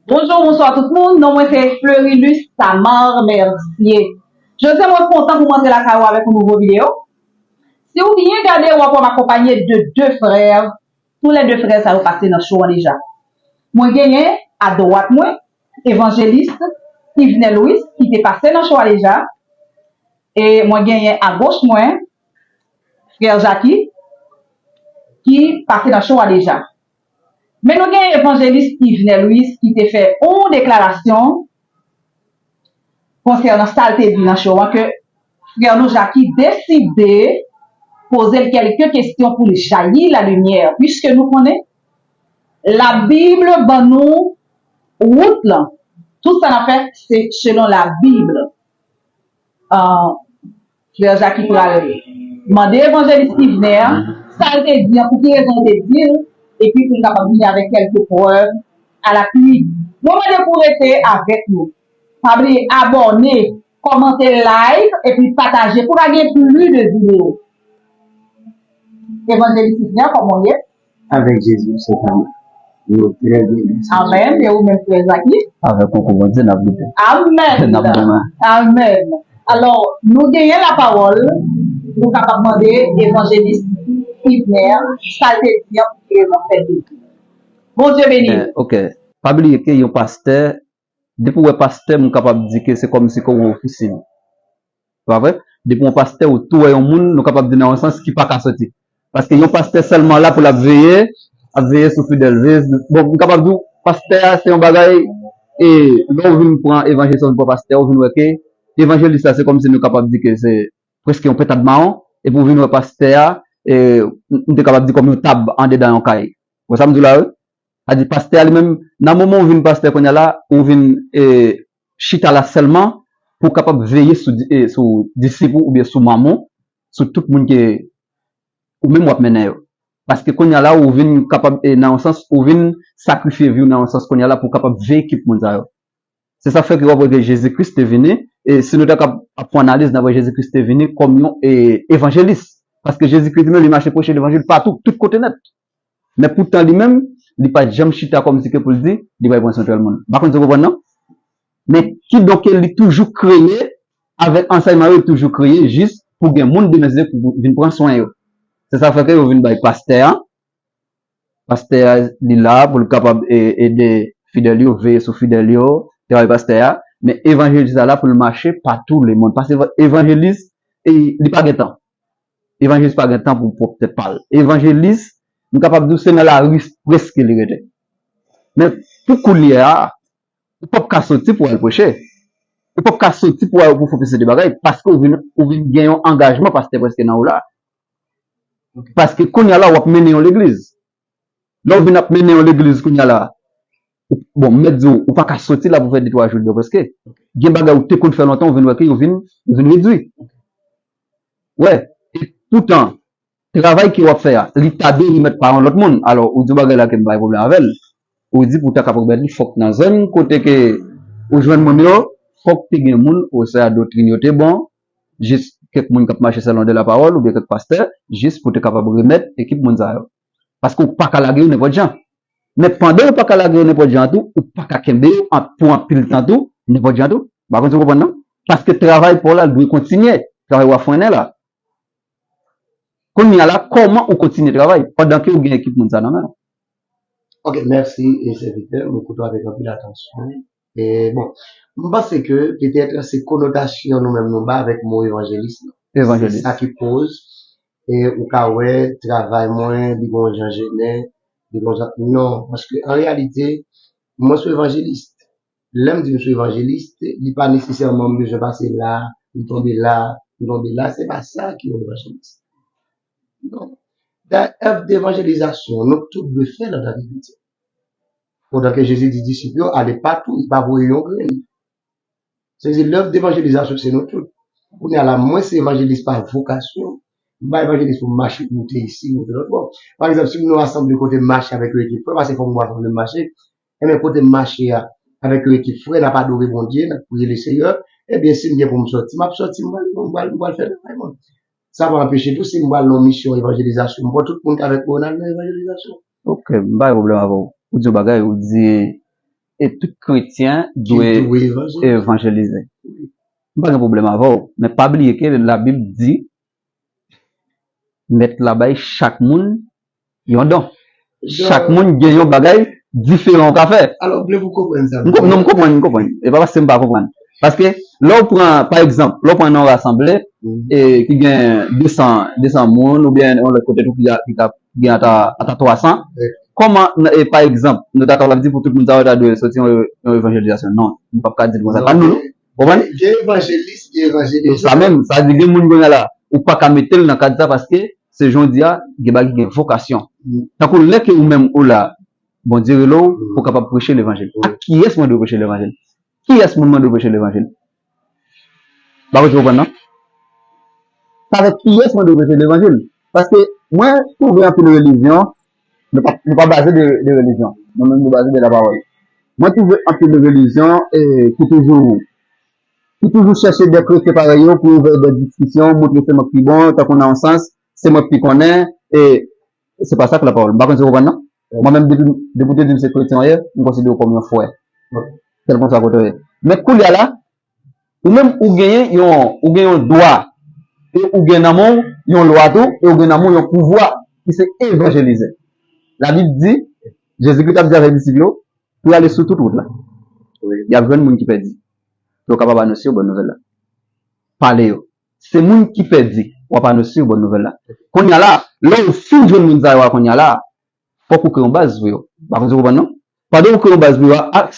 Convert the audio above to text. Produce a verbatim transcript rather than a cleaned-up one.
Bonjou, bonswa tout moun. Non mwen se Fleurilus Samar Mercier. Jodi a mwen kontan pou m antre lakay ou avèk yon nouvo videyo. Si w byen gade, w ap wè m akonpanye de de frè. Tou lè de frè sa yo pase nan show an deja. Mwen genyen a dwat mwen Evanjelis Yvenel Louis ki te pase nan show a deja. E mwen genyen a goch mwen frè Jackie ki pase nan show a deja. Men nou gen Evanjelis Yvenel Louis ki te fè yon deklarasyon konsènan sa l te di nan show an ke frè nou Jackie deside poze l kèlke kesyon pou l jayi la limyè, piske nou konnen Labib ban nou wout lan. Tout sa n ap fè se selon Labib. Ah, Frè Jackie pral mande Evanjelis Yvenel sa l te di an, pou ki rezon l te di l, epi pou l kapab vini avèk kèlke prèv alapui. Mwen mande pou w rete avèk nou. Pa bliye abòne, kòmante, like, epi pataje pou n a gen plis de videyo. Evanjelis Yvenel, kòman w ye? Avèk Jezi, se pa mwen. Yo trè byen, mèsi. Amèn. E ou menm, frè Jackie? Avèk konkou Bondye, n ap lite. Amèn. N ap goumen. Amèn. Alò, nou genyen lapawòl, nou kapab mande Evanjelis Yvenel sa l te di an pou ki rezon fè l te di. Bondye beni w. Eh, ok. Pa bliye ke yon pastè, depi w wè pastè, m kapab di ke se kòmsi ke w wè ofisin. Pa vre? Depi yon pastè, ou tou wè yon moun, nou kapab di nan yon sans ki pa ka soti. Paske yon pastè sèlman la pou l ap veye, ap veye sou fidèl. Veye, bon, m kapab di w, pastè a se yon bagay, e lè w vin pran evanjelis, w vin pran pastè, w vin wè ke evanjelis la, se kòmsi nou kapab di ke se prèske yon pentad mawon, epi w vin wè pastè a, e, m te kapab di kòm yon tab andedan yon kay. Wè sa m di w la, wi? Sa di pastè a li menm, nan moman ou vin pastè kounye a la, ou vin, e, chita la sèlman pou w kapab veye sou, di- e, sou disip ou oubyen sou manm ou, sou tout moun ke ou menm w ap mennen yo. Paske kounye a la, ou vin kapab, e, nan yon sans, ou vin sakrifye vi w nan yon sans kounye a la pou w kapab veye ekip moun sa yo. Se sa fè ke w ap wè ke Jezi Kris te vini, e si nou ta kab ap fè analiz, n ap wè Jezi Kris te vini kòm yon, e, evanjelis. Paske Jezi Kris li menm, li mache preche levanjil patou, tout kote nèt. Men poutan li menm, li pa t janm chita kòmsi ke pou l di, li pral pran swen tèl moun. M pa konn si w konprann non. Men kidonk li toujou kreye, avèk ansèyman yo, li toujou kreye jis pou gen moun demen se pou vin pran swen yo. Se sa fè ke yo vin bay pastè a, Pastè a, li la pou l kapab e- ede fidèl yo, veye sou fidèl yo, travay pastè a. Men evanjelis la la pou l mache pa tou lemonn. Paske evanjelis, e, li pa gen tan. Evanjelis pa gen tan pou pwòp tèt pa l. Evanjelis, m kapab di w se nan lari prèske li rete. Men pou kounye a, ou p ap ka soti pou w al preche. Ou p ap ka soti pou w al pou fè de bagay, paske ou vin, ou vin gen yon angajman pastè prèske nan ou la. Paske kounye a la, w ap mennen yon legliz. Lè w vin ap mennen yon legliz kounye a la, ou- bon, m mèt di w, ou pa ka soti la pou fè de twa jou dedan prèske. Gen bagay ou te konn fè lontan, ou vin wè ke yo vin, yo vin redui. Wè, e poutan, travay ke w ap fè a, li ta dwe remèt pa yon lòt moun. Alò, ou di yon bagay la ke m pa gen pwoblèm avè l. Ou di pou w ta kapab remèt li, fòk nan zòn kote ke ou jwenn moun yo, fòk te gen moun, oswa doktrin yo te bon, jis kèk moun k ap mache selon de la pawòl, oubyen kèk pastè, jis pou te kapab remèt ekip moun sa yo. Paske ou pa ka lage yo nenpòt jan. Men pandan ou pa ka lage yo nenpòt jan tou, ou pa ka kenbe yo an- pou anpil tan tou, nenpòt jan tou. M pa konn si w konprann non. Paske travay pa w la dwe kontinye, travay w ap fwennen la. Kounye a la, kòman ou kontinye travay pandan ke ou gen ekip moun sa nan men w? Ok, mèsi, e, sèvitè, mwen koute w avèk anpil atansyon. E, bon, m panse ke petèt se konotasyon nou menm nou ba avèk mo evanjelis lan. Evanjelis. Se sa ki koz, e, ou ka wè travay mwen, li gon jan jennen, li gon jan, non, paske an reyalite, mwen se evanjelis. Lè m di m se evanjelis, li pa nesesèman m bezwen pase la, m tonbe la, m tonbe la, se pa sa ki yon evanjelis. Non. Da- èv devanjelizasyon, nou tout dwe fè l antanke kretyen. Pandan ke Jezi di disip yo, ale patou, li pa voye yon grenn. Se di lèv devanjelizasyon se nou tout. Kounye a la, mwen se evanjelis pa vokasyon. M pa evanjelis pou m mache moute isi, moute lòt bò. Pa egzanp, si m nan yon asanble kote m mache avèk yon ekip frè, paske fòk m wè asanble m mache, Enben, kote m mache a, avèk yon ekip frè, n ap adore Bondye, n ap priye Leseyè. Ebyen, si m gen pou m sòti, m ap sòti, m pral, m pral, m pral fè travay mwen. Sa pa anpeche tou, si m pral nan yon misyon evanjelizasyon, m pran tout moun k avèk mwen, n al nan evanjelizasyon. Ok, m pa gen pwoblèm avè w. Ou di yon bagay, ou di, e tout kretyen dwe evanjelize. M pa gen pwoblèm avè w, men pa bliye ke Labib di Mèt la bay chak moun yon don. Chak moun gen yon bagay diferan w ka fè. Alò, m vle pou w konprann sa. M konp- non, m konprann, m konprann. E pa paske m pa konprann. Paske lè w pran, pa egzanp, lè w pran nan yon rasanble, e ki gen de san, de san moun, oubyen yon lòt kote tou ki, ki ka gen ata, ata twa san, kòman, e, pa egzanp, nou ta kapab di pou tout moun sa yo ta dwe soti yon, yon evanjelizasyon? Non, m p ap ka di l konsa. Pa nou, non. Konprann? Gen evanjelis, gen evanjelis. E sa menm, sa di gen moun kounye a la, ou pa ka mete l nan kad sa paske se jan w di a, gen bagay ki gen vokasyon. Tankou lè ke ou menm ou la, Bondye rele w pou w kapab preche levanjil. Ak kiyès mwen dwe preche levanjil? Kiyès moun mwen dwe preche levanjil? Ba ou konprann non? Avèk kiyès mwen dwe preche levanjil? Paske mwen twouve anpil relijyon, nou pa, nou pa baze de, de relijyon. Nou menm nou baze de lapawòl. Mwen twouve anpil relijyon e ki toujou ki toujou chèche de kretyen parèy yo pou ouvè de diskisyon, montre se mwen k pi bon, tankou nan yon sans, se mwen k pi konnen, e se pa sa k lapawòl. M pa konn si w konprann non. Mwen menm, depi, depi w te di m se kretyen w ye, m konsidere w kòm yon frè. Kèlkanswa kote w ye. Men koulye a la, ou menm ou genyen yon, ou gen yon dwa, e ou gen nan men w yon lwa tou, e ou gen nan men w yon pouvwa ki se evanjelize. Labib di, Jezikri t ap di avèk disip yo, pou y ale sou tout wout la. Y ap jwenn moun ki pèdi. Pou yo kapab anonse yo bòn nouvèl la. Pale yo. Se moun ki pèdi, w ap anonse yo bòn nouvèl la. Kounye a la, lè w fin jwenn moun sa yo a kounye a la, fòk ou kreye yon baz pou yo. Pa konn si w konprann non? Pandan w kreye yon baz pou yo a, ak